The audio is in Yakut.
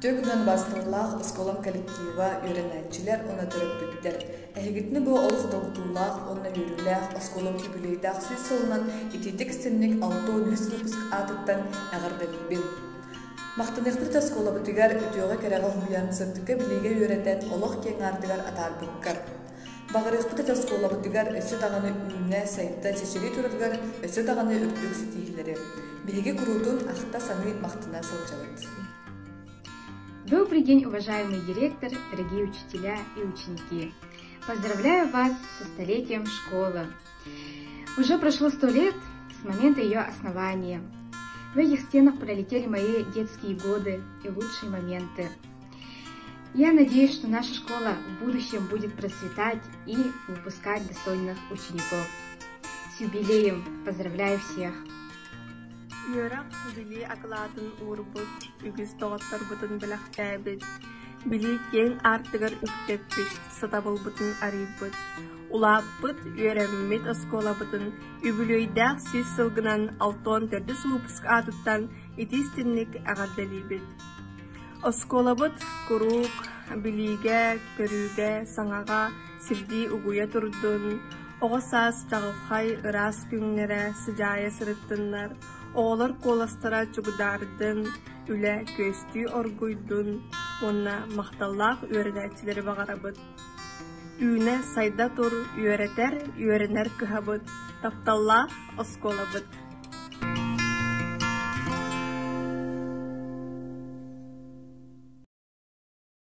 Үтүө күнүнэн убаастабыллаах оскуолам коллектива, үөрэнээччилэр уонна төрөппүттэр! Эһигитини бу олус долгутуулаах уонна үөрүүлээх оскуолам юбилейдаах сүүс сылынан итиитик-истинник 63 выпуск аатыттан эҕэрдэлиибин! Махтаныахпыт оскуолабытыгар үтүөҕэ-кэрэҕэ уһуйан, сырдыкка-билиигэ үөрэтэн олох киэҥ аартыгар атаарбыккар. Баҕарыахпыт этэ оскуолабытыгар өссө даҕаны үүнэ, сайда, чэчирии турарыгар өссө даҕаны үрдүк ситиһиилэри. Биһиги куруутун ахта-саныы махтана сылдьабыт. Добрый день, уважаемый директор, дорогие учителя и ученики! Поздравляю вас со столетием школы! Уже прошло 100 лет с момента ее основания. В этих стенах пролетели мои детские годы и лучшие моменты. Я надеюсь, что наша школа в будущем будет процветать и выпускать достойных учеников. С юбилеем! Поздравляю всех! Үөрэх билии акылаатын уурбут, үгүс доҕотторбутун бэлэхтээбит, билии киэҥ аартыгар үктэппит, сатабылбытын арыйбыт, улааппыт, үөрэммит оскуолабытын үбүлүөйдээх 100 сылгынан 64-үс выпуск аатыттан итии-истиҥник эҕэрдэлиибит! Оскуолабыт куруук билиигэ, көрүүгэ, саҥаҕа сирдии угуйа турдун, оҕо саас чаҕылхай, ыраас күҥҥэрэ сыдьаайа сырыттыннар, оҕолор куоластара чугдаардын, үлэ күөстүү оргуйдун уонна махталлаах үөрэнээччилэри баҕарабыт. Үүнэ-сайда тур, үөрэтэр, үөрэнэр кыһабыт, тапталлаах оскуолабыт!